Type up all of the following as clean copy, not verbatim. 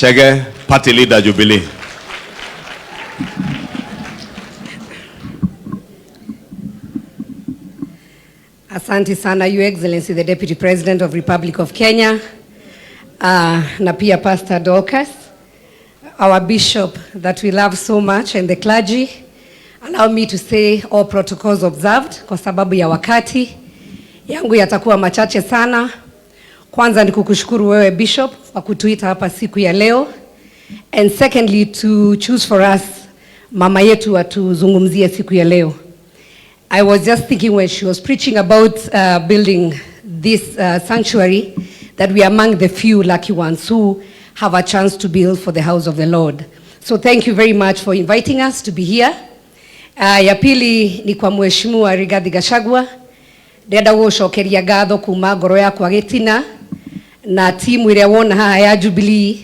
Chege, Party Leader, Jubilee. Asante sana, Your Excellency the Deputy President of Republic of Kenya, na pia Pastor Dorcas, our bishop that we love so much, and the clergy. Allow me to say all protocols observed kwa sababu ya wakati yangu yatakuwa machache sana. Kwanza ni kukushukuru wewe, Bishop, kwa kutuita hapa siku ya leo, and secondly to choose for us mama yetu atuzungumzie siku ya leo. I was just thinking when she was preaching about building this sanctuary that we are among the few lucky ones who have a chance to build for the house of the Lord. So thank you very much for inviting us to be here. Ya pili ni kwa Mheshimiwa Rigathi Gachagua, ndĩrenda gũcokeria ngatho kuma ngoro yakwa gĩtina na timu ĩrĩa wona haha ya Jubilee.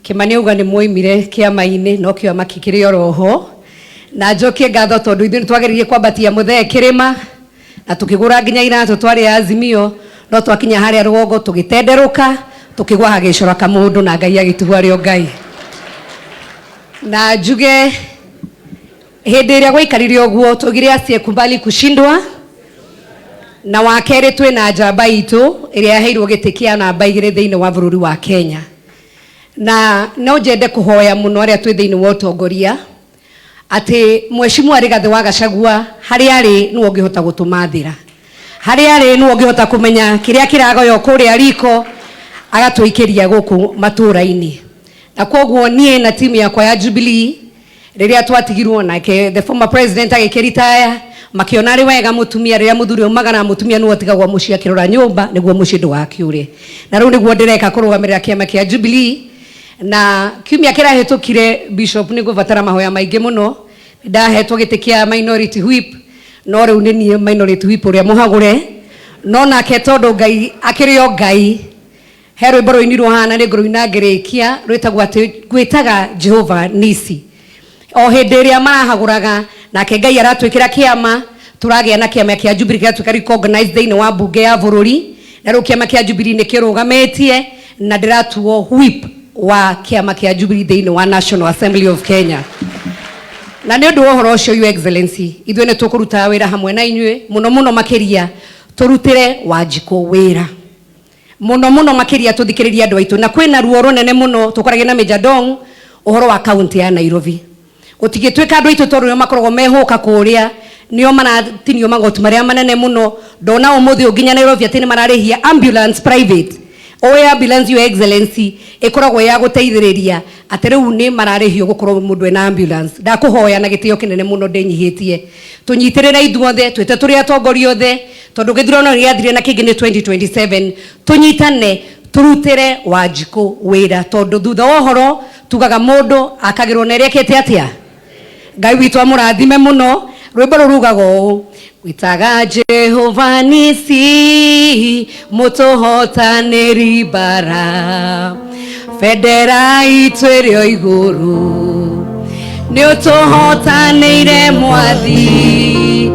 Kĩmani auga nĩ mwoimire kĩama-inĩ no kĩama kĩkĩrĩ oroho, na njokie ngatho tondũ ithuĩ nĩ twageririe kwambatia mũthee kĩrĩma na tũkĩgũra nginya iratũ twarĩ Azimio, no twakinya harĩa rũgongo tũgĩtenderũka, tũkĩgwa hagĩcora kamũndũ na Ngai agĩtigwo arĩ o Ngai. Na njuge hĩndĩ ĩrĩa gwaikarire ũguo, tugire asiyekubali kushindwa, na wa kerĩ twĩna njamba itũ ĩrĩa yaheirwo gĩtĩ kĩa namba 2 thĩinĩ wa bũrũri wa Kenya. Na no njende kũhoya mũno arĩa twĩ thĩinĩ wa ũtongoria atĩ Mheshimiwa Rigathĩ wa Gachagua harĩa arĩ nĩwe ũngĩhota gũtũmathĩra, harĩa arĩ nĩwe ũngĩhota kũmenya kĩrĩa kĩragoywo kũrĩa riko agatũikĩria gũkũ matũra-inĩ. Na koguo niĩ na timu yakwa ya Jubilee, rĩrĩa twatigirwo nake the former president agĩkĩritaya, makiona arĩ wega mũtumia, rĩrĩa mũthuri aumaga na mũtumia nĩwe ũtigagwo mũciĩ akĩrora nyũmba nĩguo mũciĩ ndũgakĩũre. Na rĩu nĩguo ndĩreka kũrũgamĩrĩra kĩama kĩa Jubilee. Na kiumia kĩrahĩtũkire, Bishop, nĩ ngũbatara mahoya maingĩ mũno. Ndahetwo gĩtĩ kĩa minority whip, no rĩu nĩ niĩ minority whip ũrĩa mũhagũre, no nake tondũ Ngai akĩrĩ o Ngai, he rwĩmbo rũinirwo haha na nĩ ngũrũina ngĩrĩkia, rwĩtagwo atĩ gwĩtaga Jehova Nisi. O hĩndĩ ĩrĩa marahagũraga, nake Ngai aratwĩkĩra kĩama, tũragĩa na kĩama kĩa Jubilee kĩratuĩka recognized thĩinĩ wa mbunge ya bũrũri, na rĩu kĩama kĩa Jubilee nĩ kĩrũgamĩtie na ndĩratuo whip wa kĩama kĩa Jubilee thĩinĩ wa National Assembly of Kenya. Na nĩ ũndũ wa ũhoro ũcio, Your Excellency, ithuĩ nĩ tũkũruta wĩra hamwe na inyuĩ mũno mũno makĩria, tũrutĩre Wanjikũ wĩra mũno mũno makĩria, tũthikĩrĩrie andũ aitũ. Na kwĩna ruo rũnene mũno tũkoragia na Major Dong ũhoro wa kaunti ya Nairobi. Gũtingĩtuĩka andũ aitũ tondũ nĩo makoragwo mehũka kũrĩa, nĩo maratinio magoti marĩa manene mũno. Ndona ũmũthĩ ũyũ nginya Nairobi atĩ nĩ mararĩhia ambulance private. Ũĩ ambulance, Your Excellency, ĩkoragwo ya gũteithĩrĩria, atĩ rĩu nĩ mararĩhio gũkorwo mũndũ ena ambulance. Ndakũhoya na gĩtĩo kĩnene mũno, ndĩnyihĩtie, tũnyitĩrĩre ithuothe, twĩte tũrĩ atongoria othe, tondũ gĩthurano nĩ gĩathire na kĩngĩ nĩ 2027. Tũnyitane tũrutĩre Wanjikũ wĩra, tondũ thutha wa ũhoro tugaga mũndũ akagĩrwo na ĩrĩa ekĩte atĩa. Ngai witũ amũrathime mũno. Rwĩmbo rũu rugaga ũũ: gwĩtaga Jehova Nisi, mũtũhotanĩri mbara, bendera itũ ĩrĩ o igũrũ, nĩ ũtũhotanĩire Mwathi,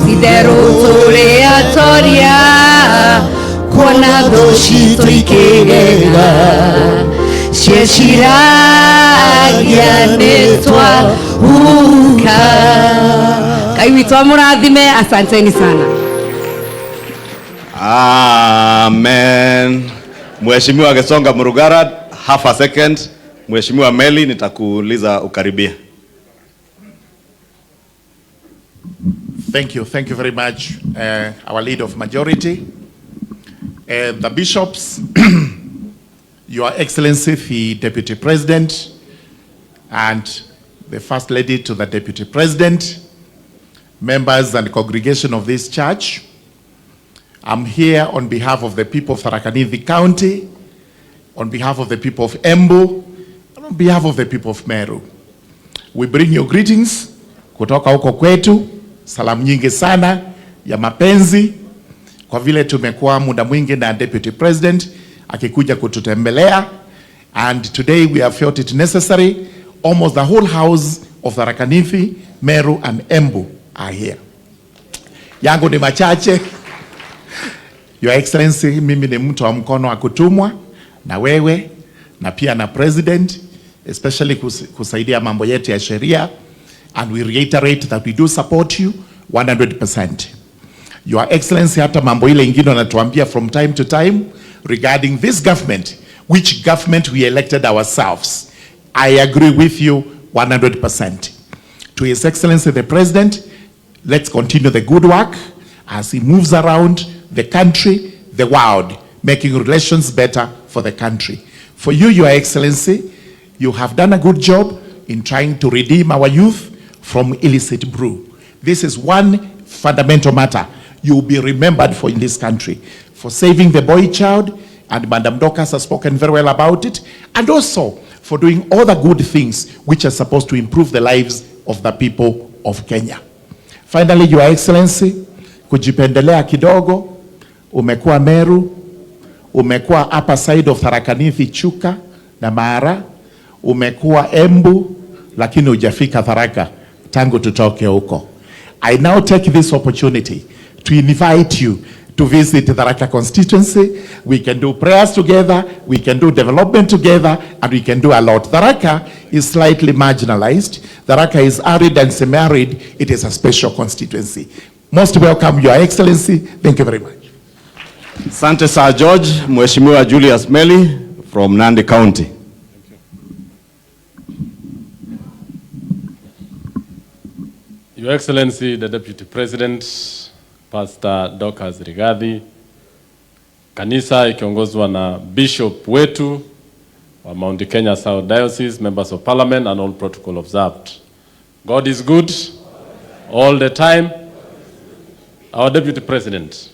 titherũ tũrĩ atoria, kuona thũ citũ ikĩgega, cieciragia nĩ twahuka. Ngai witũ amũrathime. Asanteni sana. Amen. Mheshimiwa Gesonga Murugara, half a second. Mheshimiwa Meli, nitakuuliza ukaribia. Thank you. Thank you very much, our leader of majority, the bishops, Your Excellency, the Deputy President, and the First Lady to the Deputy President, members and congregation of this church. I'm here on behalf of the people of Tharaka Nithi County, on behalf of the people of Embu, and on behalf of the people of Meru. We bring you greetings kutoka huko kwetu, salamu nyingi sana ya mapenzi, kwa vile tumekuwa muda mwingi na Deputy President akikuja kututembelea, and today we have felt it necessary. Almost the whole house of Tharaka Nithi, Meru and Embu are here. Yangu ni machache. Your Excellency, mimi ni mtu wa mkono wa kutumwa na wewe. na pia na president, especially kusaidia mambo yetu ya sheria, and we reiterate that we do support you 100%. Your Excellency, hata mambo ile ingine wanatuambia from time to time regarding this government, which government we elected ourselves. I agree with you 100%. To His Excellency the President, let's continue the good work as he moves around the country, the world, making relations better for the country. For you, Your Excellency, you have done a good job in trying to redeem our youth from illicit brew. This is one fundamental matter you will be remembered for in this country, for saving the boy child, and Madam Dorcas has spoken very well about it, and also for doing all the good things which are supposed to improve the lives of the people of Kenya. Finally, Your Excellency, kujipendelea kidogo, umekuwa Meru, umekuwa upper side of Tharaka Nithi, Chuka na Mara, umekuwa Embu, lakini hujafika Tharaka tangu tutoke huko. I now take this opportunity to invite you to visit Tharaka constituency. We can do prayers together, we can do development together, and we can do a lot. Tharaka is slightly marginalized. Tharaka is arid and semi-arid. It is a special constituency. Most welcome, Your Excellency. Thank you very much. Asante, Sir George. Mheshimiwa Julius Melly from Nandi County. Your Excellency, the Deputy President, Pastor Dorcas Rigathi, kanisa ikiongozwa na Bishop wetu wa Mount Kenya South Diocese, members of Parliament and all protocol observed. God is good all the time. Our Deputy President,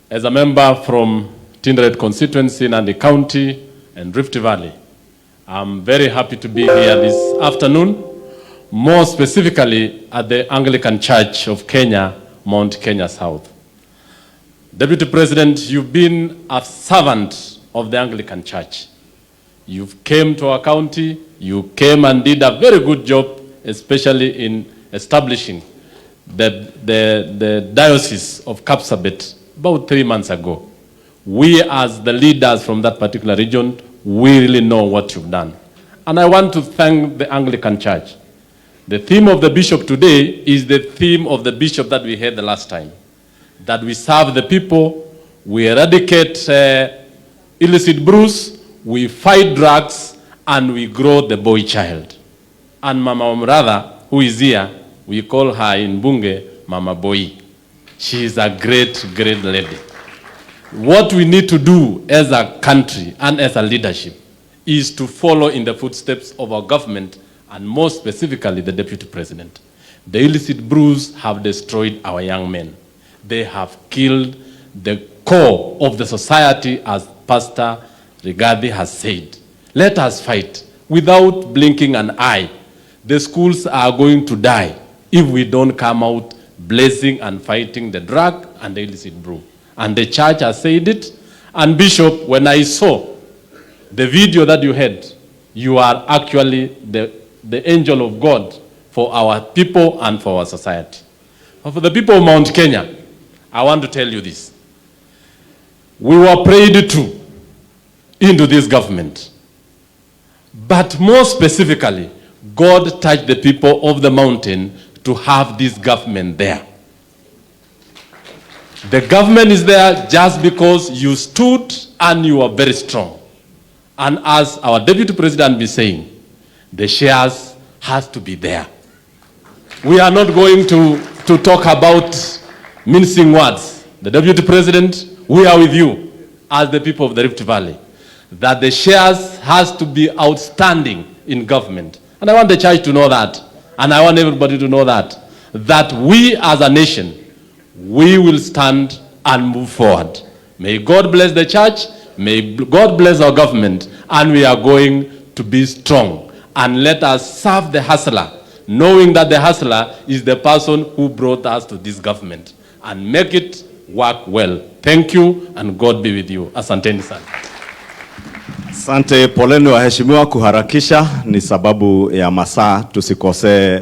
as a member from Tinderet constituency, Nandi County and Rift Valley, I'm very happy to be here this afternoon, more specifically at the Anglican Church of Kenya, Mount Kenya South. Deputy President, you've been a servant of the Anglican Church. You've came to our county, you came and did a very good job, especially in establishing the Diocese of Kapsabet about 3 months ago. We as the leaders from that particular region, we really know what you've done. And I want to thank the Anglican Church. The theme of the bishop today is the theme of the bishop that we had the last time: that we serve the people, we eradicate illicit brews, we fight drugs, and we grow the boy child. And Mama Omratha, who is here, we call her in Bunge Mama Boy. She is a great, great lady. What we need to do as a country and as a leadership is to follow in the footsteps of our government and, more specifically, the Deputy President. The illicit brews have destroyed our young men. They have killed the core of the society, as Pastor Rigathi has said. Let us fight without blinking an eye. The schools are going to die if we don't come out blazing and fighting the drug and the illicit brew. And the church has said it. And Bishop, when I saw the video that you had, you are actually the angel of God for our people and for our society. But for the people of Mount Kenya, I want to tell you this. We were prayed to into this government. But more specifically, God touched the people of the mountain to have this government there. The government is there just because you stood and you are very strong. And as our Deputy President be saying, the shares has to be there. We are not going to talk about mincing words. The Deputy President, we are with you as the people of the Rift Valley, that the shares has to be outstanding in government. And I want the church to know that. And I want everybody to know that. That we as a nation, we will stand and move forward. May God bless the church. May God bless our government. And we are going to be strong. And let us serve the hustler, knowing that the hustler is the person who brought us to this government, and make it work well. Thank you, and God be with you. Asanteni sana. Asante, poleni waheshimiwa, kuharakisha ni sababu ya masaa, tusikosee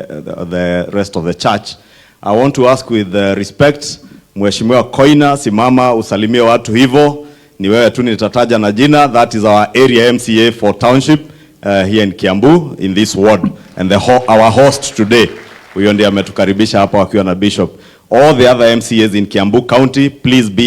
the rest of the church. I want to ask with respect, Mheshimiwa Koina, simama usalimie watu hivyo. Ni wewe tu nitataja na jina. That is our area MCA for township here in Kiambu in this ward and our host today. Huyo ndiye ametukaribisha hapa wakiwa na bishop. All the other MCAs in Kiambu County, please be